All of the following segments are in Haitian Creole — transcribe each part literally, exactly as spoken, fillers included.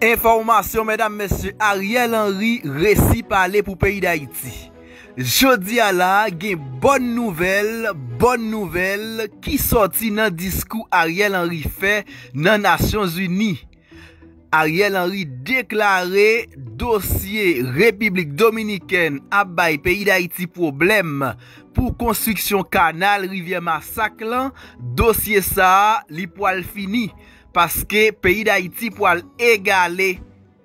Enfòmasyon, medam, mesye, Ariel Henry resi pale pou peyi Dayiti. Jodi a la, gen bòn nouvèl, bòn nouvèl ki sòti nan diskou Ariel Henry fè nan Nasyonzini. Ariel Henry deklare dosye Repiblik Dominikèn ap bay peyi Dayiti pwoblèm pou konstriksyon kanal Rivyè Masak lan, dosye sa a, li pwal fini. Paske peyi Dayiti pwal egale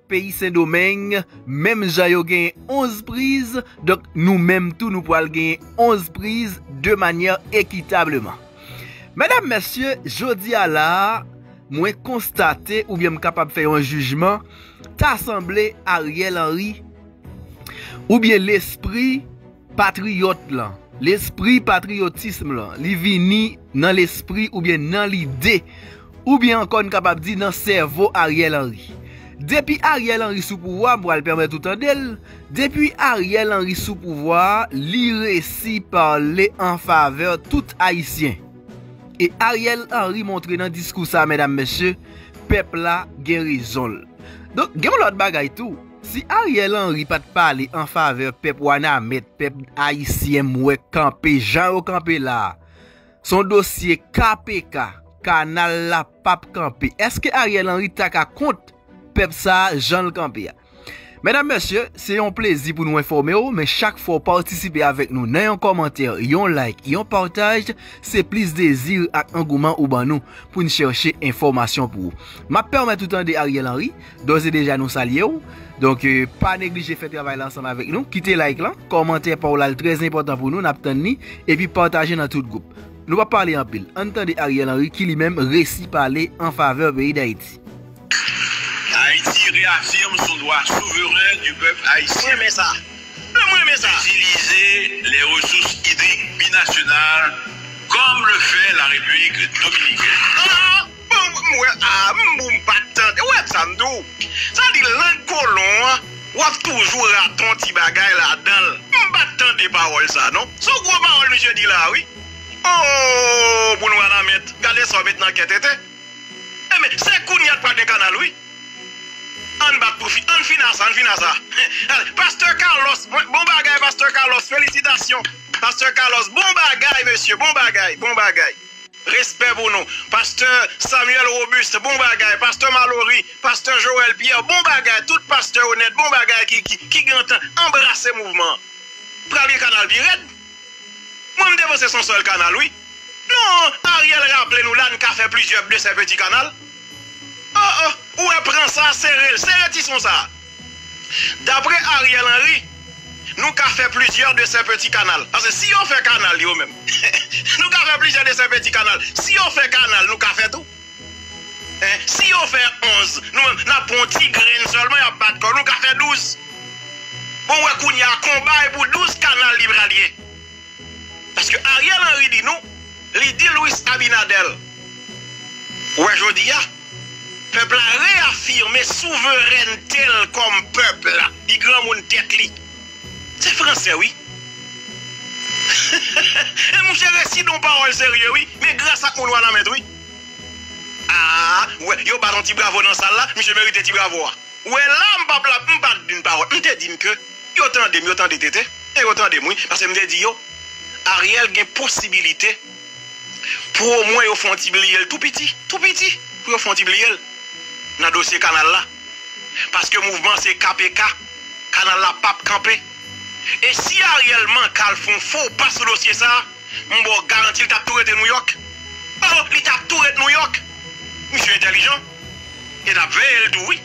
peyi Sendomeng, menm jan yo genyen onz priz, donk nou menm tou nou pwal genyen onz priz de manyè ekitableman. Medam, mesye, jodi a la a, mwen konstate oubyen m kapab fè yon jijman, ta sanble Ariel Henry oubyen lespri patriyòt lan, lespri patriyotism lan, li vini nan lespri oubyen nan lide, oubyen ankò n kapab di nan sèvo Ariel Henry. Depi Ariel Henry sou pouvwa, m pral pèmèt ou tande l, depi Ariel Henry sou pouvwa a, li resi pale an favè tout Ayisyen. E Ariel Henry montre nan diskou sa, medam, mesye, pèp la gen rezon l. Donk, gen yon lòt bagay tou. Si Ariel Henry pa t pale an favè pèp Wanament, pèp ayisyen m wè kanpe jan yo kanpe la a, se yon dosye K P K, kanal la p ap kanpe. Èske Ariel Henry ta ka kont pèp sa a jan l kanpe a? Medam, mesye, se yon plezi pou nou enfòme w, men chak fwa w patisipe avèk nou nan yon kòmantè, yon like, yon pataj, se plis dezi ak angouman ou ban nou pou n chèche enfòmasyon pou ou. M ap pèmèt ou tande Ariel Henry, dòzèdeja nou salye w. Donk, eh, pa neglije fè travay la ansanm avèk nou. Kite like lan, kòmantè pa w la, l trè enpòtan pou nou, n ap tann li, epi pataje nan tout gwoup. Nou p ap pale anpil. Ann tande Ariel Henry ki li menm resi pale an favè peyi Dayiti. Haïti réaffirme son droit souverain du peuple haïtien. Mwen renmen sa. Mwen renmen sa. D'utiliser les ressources hydriques binationales comme le fait la République dominicaine. Ah, bon, m wè, ah, m, m pa t tande. Ou wè sa m di w? Sa di lang kolon an, w ap toujou rate yon ti bagay ladan l. M pa t tande pawòl sa, non. Se yon gwo pawòl misye di la, wi. Oh, pou nou anamèt. Gade sa w met nan kè tete. Enben, se kounye a t pral gen kanal, wi. Ann bat pou fi, ann fin a sa, ann fin a sa. Pastè Carlos, bon, bon bagay, Pastè Carlos, felisitasyon. Pastè Carlos, bon bagay, mesye, bon bagay, bon bagay. Respè pou nou. Pastè Samuel Robuste, bon bagay. Pastè Malory, Pastè Joël Pierre, bon bagay. Tout pastè onèt, bon bagay ki, ki, ki gentan anbrase mouvman an. Pral gen kanal pi rèd. Mwen, m te panse se yon sèl kanal, wi. Non, Ariel raple nou la, n ka fè plizyè de sè peti kanal. Oh, oh, ou wè pran sa, sere l, sere ti son sa. Daprè Ariel Henry, nou ka fè plizyè de sè peti kanal. Paske si yo fè kanal yo menm, nou ka fè plizyè de sè peti kanal. Si yo fè kanal, nou ka fè tou. Hein? Si yo fè onz, nou menm, n ap pran yon ti grenn sèlman, y ap bat kò, nou ka fè douz. Bon, wè kounye a, konba e pou douz kanal li pral ye. Paske Ariel Henry di nou, li di Luis Abinader, wè jodi a, pèp la reyafime souverènte l kòm pèp la. Li granmoun tèt li. Se fransè, wi. E mouche resi don pawòl serye, wi. Men gras ak moun Wanament, wi. Ah, wè, yo bat yon ti bravo nan sal la, misye merite ti bravo a. Wè la, m p ap la, m pa t di n pawòl. M te di n ke yo tande m, yo tande tete, e yo tande m, wi. Paske m te di yo, Ariel gen posibilite pou omwen yo fè yon ti bliye l tou piti, tou piti, pou yo fè yon ti bliye l nan dosye kanal la. Paske mouvman se K P K, kanal la p ap kanpe. E si Ariel manke al fè yon fo pa sou dosye sa a, m ba w garanti l t ap tou rete Nouyòk. Oh, li t ap tou ret Nouyòk. Misye entèlijan. E n ap veye l tou, wi.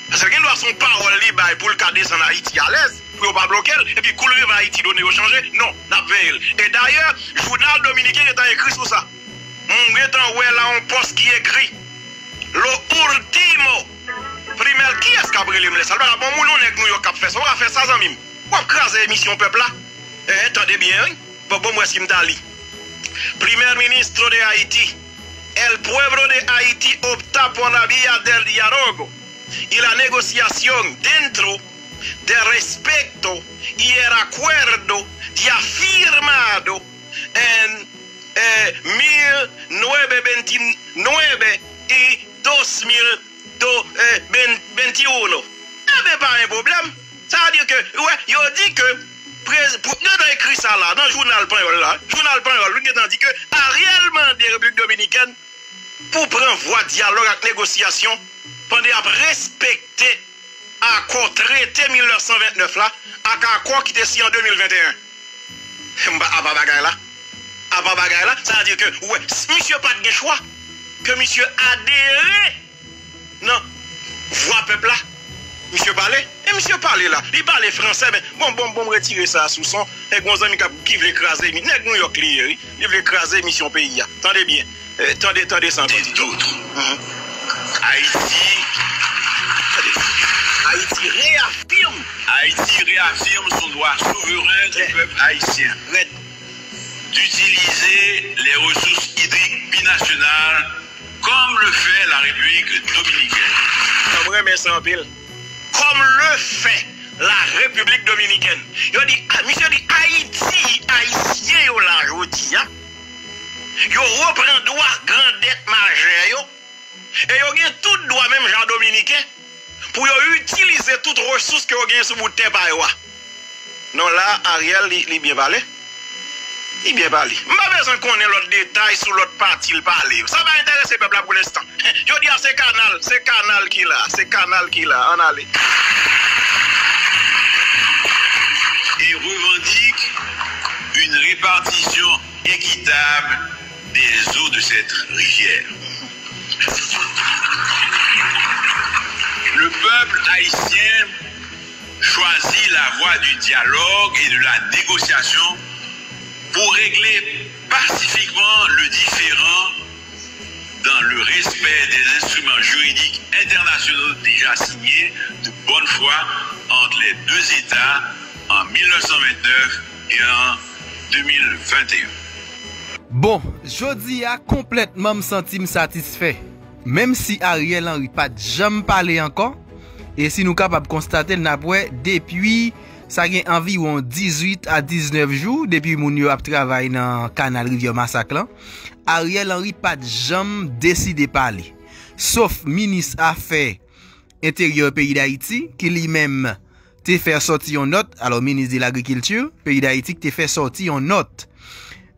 Paske gen dwa se yon pawòl li bay pou l ka desann Ayiti alèz, pou yo pa bloke l, epi kou l rive Ayiti, done yo chanje. Non, n ap veye l. E dayè, jounal dominiken gentan ekri sou sa. M gentan wè la yon pòs ki ekri, Lo último. Primè, kiyès k ap rele m lè sa? L pa ka bon moun, yon nèg Nouyòk k ap fè sa. Ou ka fè sa, zanmi m. W ap kraze emisyon pèp la. Eh, tande byen, wi. Bon, bon, m wè si m ta li. Primer Ministro de Haití. El pueblo de Haití opta por la vía del diálogo y la negociación dentro del respeto y el acuerdo ya firmado en eh, mil novecientos veintinueve y dos mil Benito, eh, Ben, Bentiuno. Ebyen, pa gen pwoblèm. Sa vle di ke, wè, yo di ke, prez-, pou, yo ta ekri sa la, nan jounal Panyòl la, jounal Panyòl, wi, gentan di ke Ariel mande Repiblik Dominikèn pou pran vwa dyalòg ak negosyasyon pandan y ap respekte akò trete mil nèf san vennèf la ak akò ki te siyen an de mil venteyen. Apa bagay la, apa bagay la, sa vle di ke, ou wè, misye pa t gen chwa, ke misye adere nan vwa pèp la. Misye pale, e misye pale la, li pale fransè, men bon, bon, bon, m retire sa sou son. E gon zanmi k ap, ki vle kraze mi-, nèg Nouyòk li ye, wi. Li vle kraze misyon peyi a. Tande byen. Eh, tande, tande sa ankò. Des d'autres. Mhm. Haïti, Haïti réaffirme, Haïti réaffirme son droit souverain du peuple haïtien d'utiliser les ressources hydriques binationales comme le fait la République dominicaine. Sa, m renmen sa anpil. Comme le fait la République dominicaine. Yo di, ah, misye di Ayiti, Ayisyen yo la jodi a, yo repran dwa grandèt majè yo, e yo gen tout dwa, menm jan Dominiken, pou yo itilize tout resous ke yo genyen sou bout tè pa yo a. Non, la, Ariel, li, li byen pale. Li byen pale. M pa bezwen konnen lòt detay sou lòt pati l pale. Sa pa enterese pèp la pou lenstan. Jodi a, se kanal, se kanal ki la, se kanal ki la. Ann ale. Et revendique une répartition équitable des eaux de cette rivière. Le peuple haïtien choisit la voie du dialogue et de la négociation pour régler pacifiquement le différend dans le respect des instruments juridiques internationaux déjà signés de bonne foi entre les deux États en mille neuf cent vingt-neuf et en deux mille vingt et un. Bon, jodi a, konplètman, m santi m satisfè. Menm si Ariel Henry pa t janm pale ankò, e si nou kapab konstate l, n ap wè depi sa gen anviwon dizuit a diznèf jou depi moun yo ap travay nan kanal Rivyè Masak lan, Ariel Henry pa t janm deside pale. Sof minis afè enteryè peyi Dayiti, ki li menm te fè sòti yon nòt, alò, minis de lagrikilti peyi Dayiti ki te fè sòti yon nòt.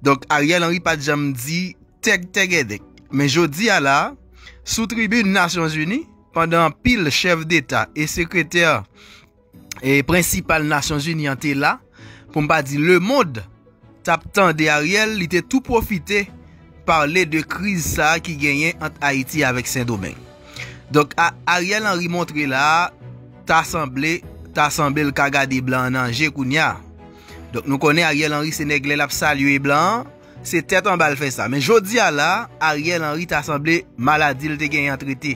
Donk, Ariel Henry pa t janm di tèg tègèdèk. Men jodi a la, sou tribin Nasyonzini, pandan anpil chèf deta e sekretè e prensipal Nasyonzini an te la, pou m pa di lemonn, t ap tande Ariel, li te tou pwofite pale de kriz sa a ki genyen ant Ayiti avèk Sendomeng. Donk, a, Ariel Henry montre la a, ta sanble, ta sanble l ka gade blan an nan je kounye a. Donk, nou konnen Ariel Henry se nèg lè l ap salye blan an, se tèt anba l fè sa. Men jodi a la, Ariel Henry ta sanble maladi l te genyen an trete.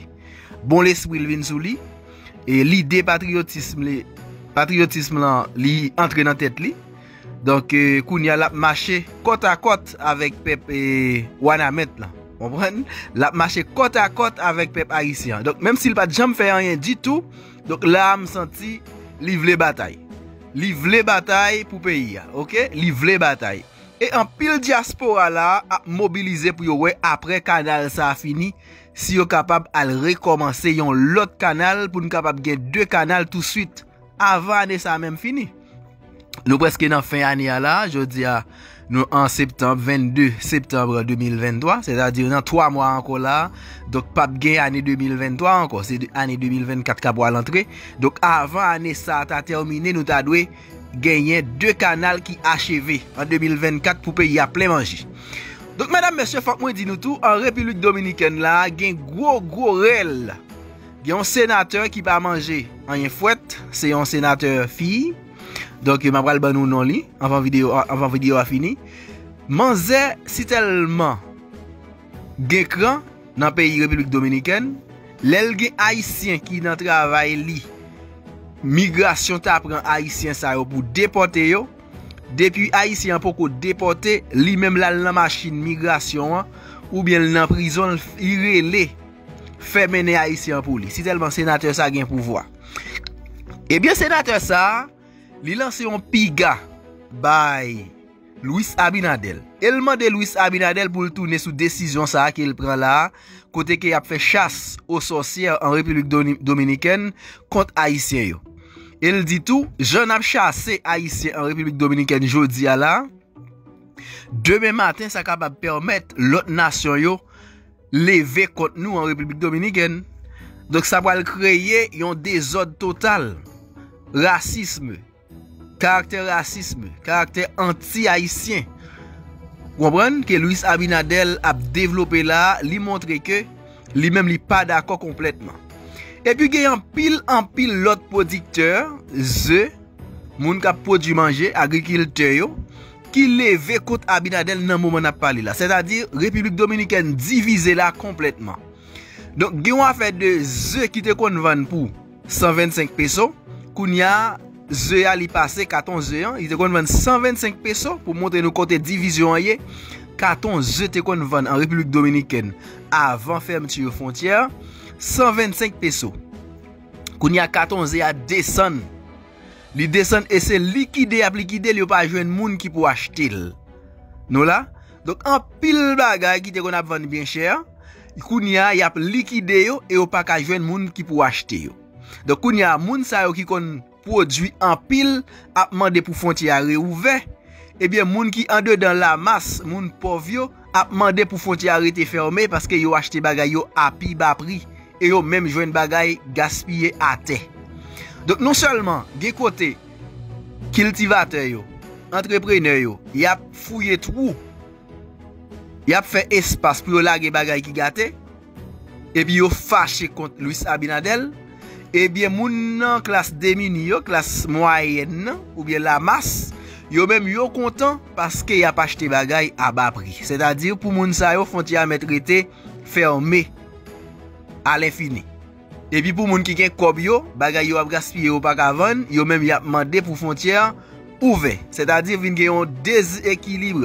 Bon lespri l vin sou li. E lide patriyotism li, patriyotism lan, li antre nan tèt li. Donk, e, kounye a, l ap mache kòtakòt avèk pèp, e, Wanament lan. Konprann? L ap mache kòtakòt avèk pèp ayisyen an. Donk, menm si l pa t janm fè anyen ditou, donk, la a, m santi li vle batay. Li vle batay pou peyi a, oke? Li vle batay. E anpil dyaspora la ap mobilize pou yo wè apre kanal sa a fini, si yo kapab al rekòmanse yon lòt kanal pou n kapab gen de kanal touswit avan ane sa a menm fini. Nou prèske nan fen ane a la, jodi a nou an septanm, vennde septanm de mil venntwa, sètadi nan twa mwa ankò la, donk p ap gen ane de mil venntwa ankò, se de, ane de mil vennkat k ap pral antre. Donk avan ane sa a ta tèmine, nou ta dwe genyen de kanal ki acheve an de mil vennkat pou peyi a plen manje. Donk, medam, mesye, fòk mwen di nou tou, an Repiblik Dominikèn la, gen gwo, gwo rèl. Gen yon senatè ki pa manje anyen fwèt, se yon senatè fi. Donk, m ap pral ban nou non li, anvan videyo, anvan videyo a fini. Manzè, si tèlman gen kran, nan peyi Repiblik Dominikèn, lè l gen Ayisyen ki nan travay li, migrasyon ta pran Ayisyen sa yo pou depòte yo. Depi Ayisyen an poko depòte, li menm l al nan machin migrasyon an, oubyen l nan prizon, l, li rele, fè mennen Ayisyen an pou li. Si tèlman senatè sa gen pouvwa. Ebyen, senatè sa, li lanse yon piga bay Luis Abinader. E l mande Luis Abinader pou l tounen sou desizyon sa a ke l pran la a, kote ke y ap fè chas o sòsyè an Repiblik Doni- Dominikèn kont Ayisyen yo. E l di tou, jan n ap chase Ayisyen an Repiblik Dominikèn jodi a la, demen maten sa kapab pèmèt lòt nasyon yo leve kont nou an Repiblik Dominikèn. Donk sa pral kreye yon dezòd total, rasism, karaktè rasism, karaktè anti-ayisyen. Ou konprann ke Luis Abinader ap devlope la a, li montre ke li menm li pa dakò konplètman. Epi gen anpil, anpil lòt pwodiktè ze, moun k ap pwodui manje, agrikiltè yo, ki leve kont Abinader nan moman n ap pale la. Sètadi, Repiblik Dominikèn divize la konplètman. Donk, gen yon afè de ze ki te konn vann pou san vennsenk peso. Kounye a, ze a li pase, katon ze an, li te konn vann san vennsenk peso, pou montre nou kote divizyon an ye. Katon ze te konn vann an Repiblik Dominikèn avan fèmti fwontyè, san vennsenk peso. Kounye a, katon ze a desann. Li desann e se likide y ap likide l, yo pa jwenn moun ki pou achte l. Nou la? Donk, anpil bagay ki te konn ap vann byen chè, kounye a, y ap likide yo e yo pa ka jwenn moun ki pou achte yo. Donk, kounye a, moun sa yo ki konn pwodui anpil ap mande pou fwontyè a reouvè. Ebyen, moun ki andedan lamas, moun pòv yo, ap mande pou fwontyè a rete fèmen paske yo achte bagay yo a pi ba pri e yo menm jwenn bagay gaspiye atè. Donk, non sèlman gen kote kiltivatè yo, antreprenè yo, y ap fouye twou, y ap fè espas pou yo lage bagay ki gate, epi yo fache kont Luis Abinader, ebyen, moun nan klas demini yo, klas mwayèn nan, oubyen lamas, yo menm yo kontan paske y ap achte bagay a ba pri. Sètadi, pou moun sa yo, fwontyè a mèt rete fèmen alenfini. Epi pou moun ki gen kòb yo, bagay yo ap gaspiye yo pa ka vann, yo menm y ap mande pou fwontyè a ouvè. Sètadi vin gen yon dezekilib.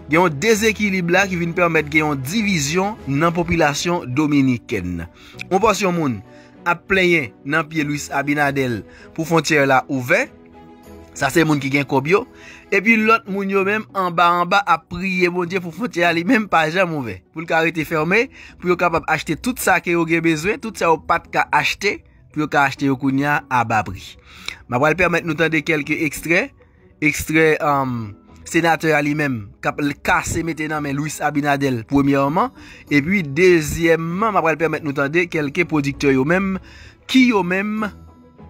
Gen yon dezekilib la ki vin pèmèt gen yon divizyon nan popilasyon dominikèn. Yon pòsyon moun ap plenyen nan pye Luis Abinader pou fwontyè la ouvè. Sa se moun ki gen kòb yo. Epi lòt moun yo menm anba anba ap priye Bondye pou fwontyè a li menm pa janm ouvè. Pou l ka rete fèmen, pou yo kapab achte tout sa ke yo gen bezwen, tout sa yo pa t ka achte, pou yo ka achte yo kounye a a ba pri. M ap pral pèmèt nou tande kèlke ekstrè, ekstrè, um, senatè a li menm, k ap l- kase mete nan men Luis Abinader, premyèman, epi dezyèmman, m ap pral pèmèt nou tande kèlke pwodiktè yo menm, ki yo menm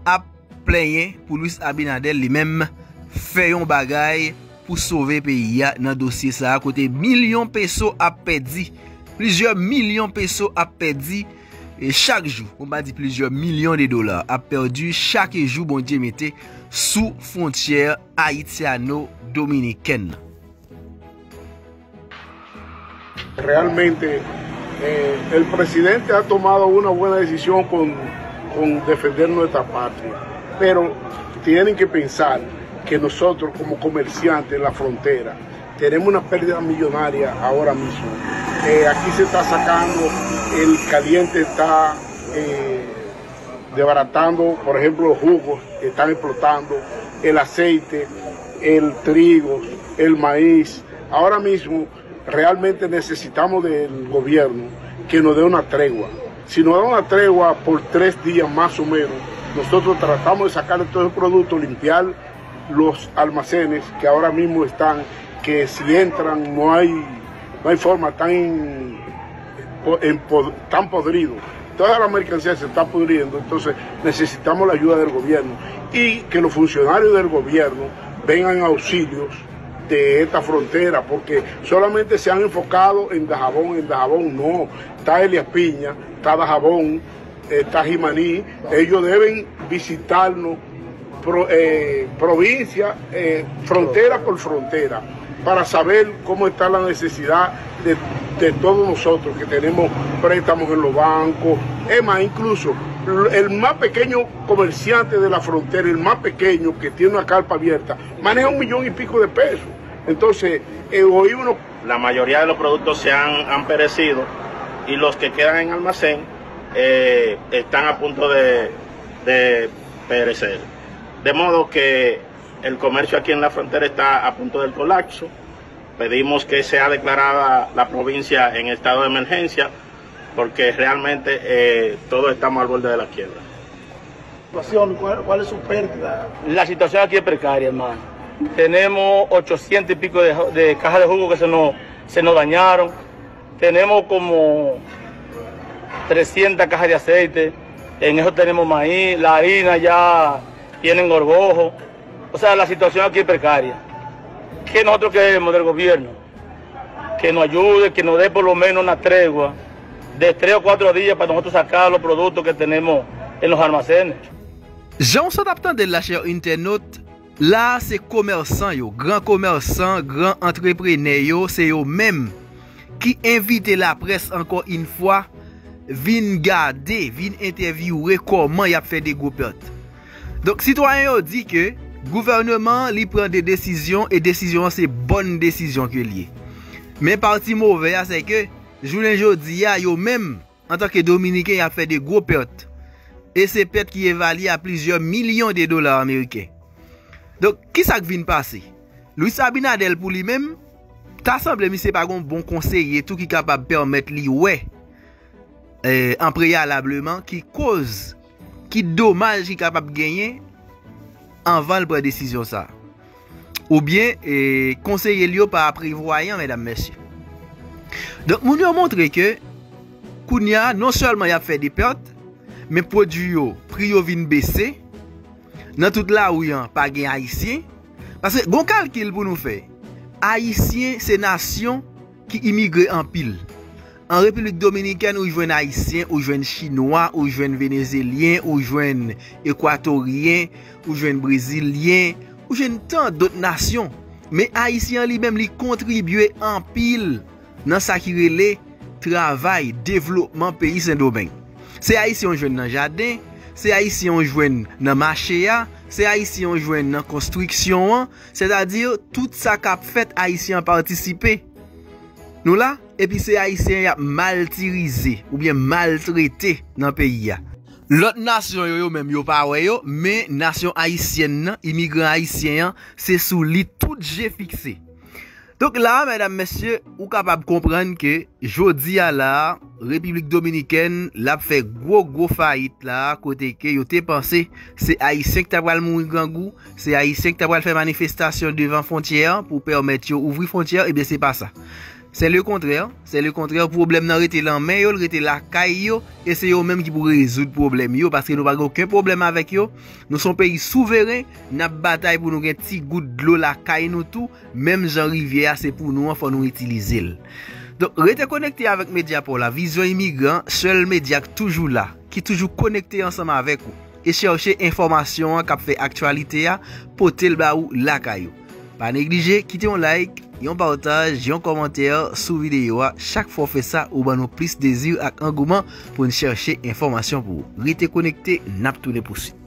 ap plenyen pou Luis Abinader li menm fè yon bagay pou sove peyi a nan dosye sa a, kote milyon peso ap pèdi, plizyè milyon peso ap pèdi, e chak jou, pou m pa di plizyè milyon de dola, ap pèdi chak jou Bondye mete sou fwontyè ayityano-dominikèn nan. Realmente, eh, el presidente ha tomado una buena decisión con, con defender nuestra patria, pero tienen que pensar que nosotros como comerciantes en la frontera tenemos una pérdida millonaria ahora mismo. Eh, aquí se está sacando, el caliente está eh, desbaratando, por ejemplo, los jugos que están explotando, el aceite, el trigo, el maíz. Ahora mismo realmente necesitamos del gobierno que nos dé una tregua. Si nos da una tregua por tres días más o menos, nosotros tratamos de sacar todos esos productos, limpiar los almacenes que ahora mismo están, que si entran no hay, no hay forma, están, en- en- están podridos. Toda la mercancía se está pudriendo, entonces necesitamos la ayuda del gobierno y que los funcionarios del gobierno vengan auxilios de esta frontera, porque solamente se han enfocado en Dajabón, en Dajabón no, está Elías Piña, está Dajabón, está Jimaní, ellos deben visitarnos pro- eh, provincia, eh, frontera por frontera, para saber cómo está la necesidad de, de todos nosotros que tenemos préstamos en los bancos. Es más, incluso el más pequeño comerciante de la frontera, el más pequeño que tiene una carpa abierta, maneja un millón y pico de pesos. Entonces, eh, oí unos La mayoría de los productos se han, han perecido y los que quedan en almacén eh, están a punto de, de perecer. De modo que el comercio aquí en la frontera está a punto del colapso. Pedimos que sea declarada la provincia en estado de emergencia porque realmente eh, todos estamos al borde de la quiebra. Situación, ¿cuál, cuál es su pérdida? La situación aquí es precaria, hermano. Tenemos ochocientos y pico de, de cajas de jugo que se nos, se nos dañaron. Tenemos como trescientas cajas de aceite. En eso tenemos maíz, la harina ya tienen gorgojo. O sea, la situación aquí es precaria. ¿Qué nosotros queremos del gobierno? Que nos ayude, que nos dé por lo menos una tregua de tres o cuatro días para nosotros sacar los productos que tenemos en los almacenes. Jan w sot ap tande l la, chè entènot, la se komèsan yo, gran komèsan, gran antreprenè yo, se yo menm ki envite laprès ankò yon fwa vin gade, vin entèvyouwe kòman y ap fè de gwo pèt. Donk, sitwayen yo di ke gouvèneman an li pran de desizyon e desizyon an se bòn desizyon ke l ye. Men pati movè a, se ke jounen jodi a, yo menm, antanke Dominiken, y ap fè de gwo pèt. E se pèt ki evalye a plizyè milyon de dola ameriken. Donk, kisa k vin pase? Luis Abinader, pou li menm, ta sanble misye pa gon bon konseye tou ki kapab pèmèt li wè, eh, an preyalableman, ki koz, ki domaj ki kapab genyen anvan l pran desizyon sa. Oubyen, eh, konseye l yo pa prevwayan, medam, mesye. Donk, moun yo montre ke kounye a, non sèlman y ap fè de pèt, men pwodui yo, pri yo vin bese. Nan tout lari an, pa gen Ayisyen. Paske gon kalkil pou nou fè. Ayisyen se nasyon ki imigre anpil. An Repiblik Dominikèn, ou jwenn Ayisyen, ou jwenn Chinwa, ou jwenn Venezelyen, ou jwenn Ekwatoryen, ou jwenn Brezilyen, ou jwenn tan dòt nasyon. Men Ayisyen an li menm, li kontribye anpil nan sa ki rele travay devlopman peyi Sendomeng. Se Ayisyen ou jwenn nan jaden, se Ayisyen ou jwenn nan mache a, se Ayisyen ou jwenn nan konstriksyon an, sètadi tout sa k ap fèt, Ayisyen an patisipe. Nou la, epi se Ayisyen y ap maltirize oubyen maltrete nan peyi a. Lòt nasyon yo, yo menm, yo pa wè yo, men nasyon ayisyèn nan, imigran ayisyen an, se sou li tout je fikse. Donk la, medam, mesye, ou kapab konprann ke jodi a la, Repiblik Dominikèn, l ap fè gwo, gwo fayit la, kote ke yo te panse se Ayisyen ki ta pral mouri grangou, se Ayisyen ki ta pral fè manifestasyon devan fwontyè an pou pèmèt yo ouvri fwontyè an, ebyen se pa sa. Se lekontrè, se lekontrè, pwoblèm nan rete nan men yo, l rete lakay yo, e se yo menm ki pou rezoud pwoblèm yo, paske nou pa gen okenn pwoblèm avèk yo. Nou se yon peyi souveren, n ap batay pou nou gen ti gout dlo lakay nou tou, menm jan rivyè a se pou nou an, fò nou itilize l. Donk, rete konekte avèk medya pa w la, Vizyon Imigran, sèl medya k toujou la, ki toujou konekte ansanm avèk ou, e chèche enfòmasyon an k ap fè aktyalite a, pote l ba ou lakay ou. Pa neglije kite yon like, yon pataj, yon kòmantè sou videyo a. Chak fwa w fè sa, ou ban nou plis dezi ak angouman pou n chèche enfòmasyon pou ou. Rete konekte, n ap tounen pou swit.